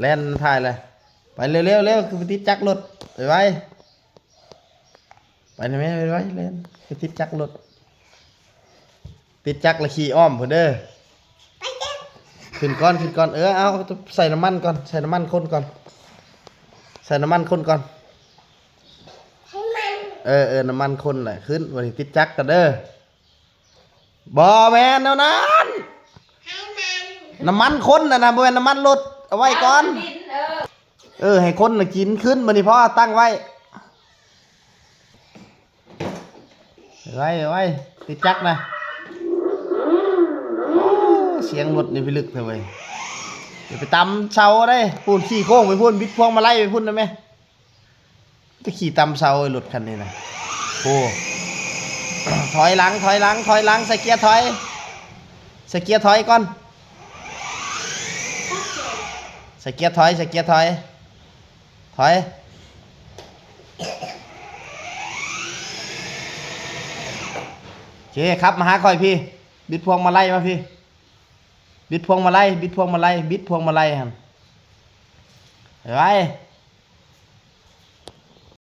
ແລ່ນຖ່າຍແຫຼະ ໄປເລັວໆ ເລັວ ຄືໄປຕິດຈັກລົດ ໄວໆ ໄປນະແມ່ ໄວໆ ແລ່ນ ໄປຕິດຈັກລົດ ຕິດຈັກແລ້ວຂີ່ອ້ອມພຸ້ນເດີ. ຂຶ້ນກ່ອນ ຂຶ້ນກ່ອນ ເອີ ເອົາ ໃສ່ນ້ຳມັນກ່ອນ ໃສ່ນ້ຳມັນຄົນກ່ອນ ໃສ່ນ້ຳມັນຄົນກ່ອນ ເອີ ເອີ ນ້ຳມັນຄົນແຫຼະ ຂຶ້ນ ບັດນີ້ຕິດຈັກກ່ອນເດີ. ບໍ່ແມ່ນແນວນັ້ນ ນ້ຳມັນຄົນຫັ້ນນະ ບໍ່ແມ່ນນ້ຳມັນລົດ ເອົາໄວ້ກ່ອນ ເອີ ເອີ ໃຫ້ຄົນນະກິນ ຂຶ້ນ ບັດນີ້ພໍ ຕັ້ງໄວ້ ໄວໆ ຕິດຈັກນະ. ໂອ້ ສຽງລົດນີ້ພິລຶກແທ້ເວີຍ ຢ່າໄປຕຳເສົາເດ້ ພຸ້ນ ຂີ່ໂຄ້ງໄປພຸ້ນ ບິດພວງມາໄລໄປພຸ້ນນະແມ່. ໄປຂີ່ຕຳເສົາ ລົດຄັນນີ້ນະ ໂອ້ ຖອຍຫຼັງ ຖອຍຫຼັງ ຖອຍຫຼັງ ໃສ່ເກຍຖອຍ ໃສ່ເກຍຖອຍກ່ອນ ໃສ່ເກຍຖອຍ ໃສ່ເກຍຖອຍ ຖອຍ ໂອເຄ ຂັບມາຫາຂ້ອຍພີ້ ບິດພວງມາໄລມາພີ້ ບິດພວງມາໄລ ບິດພວງມາໄລ ບິດພວງມາໄລຫັ້ນ ໄວ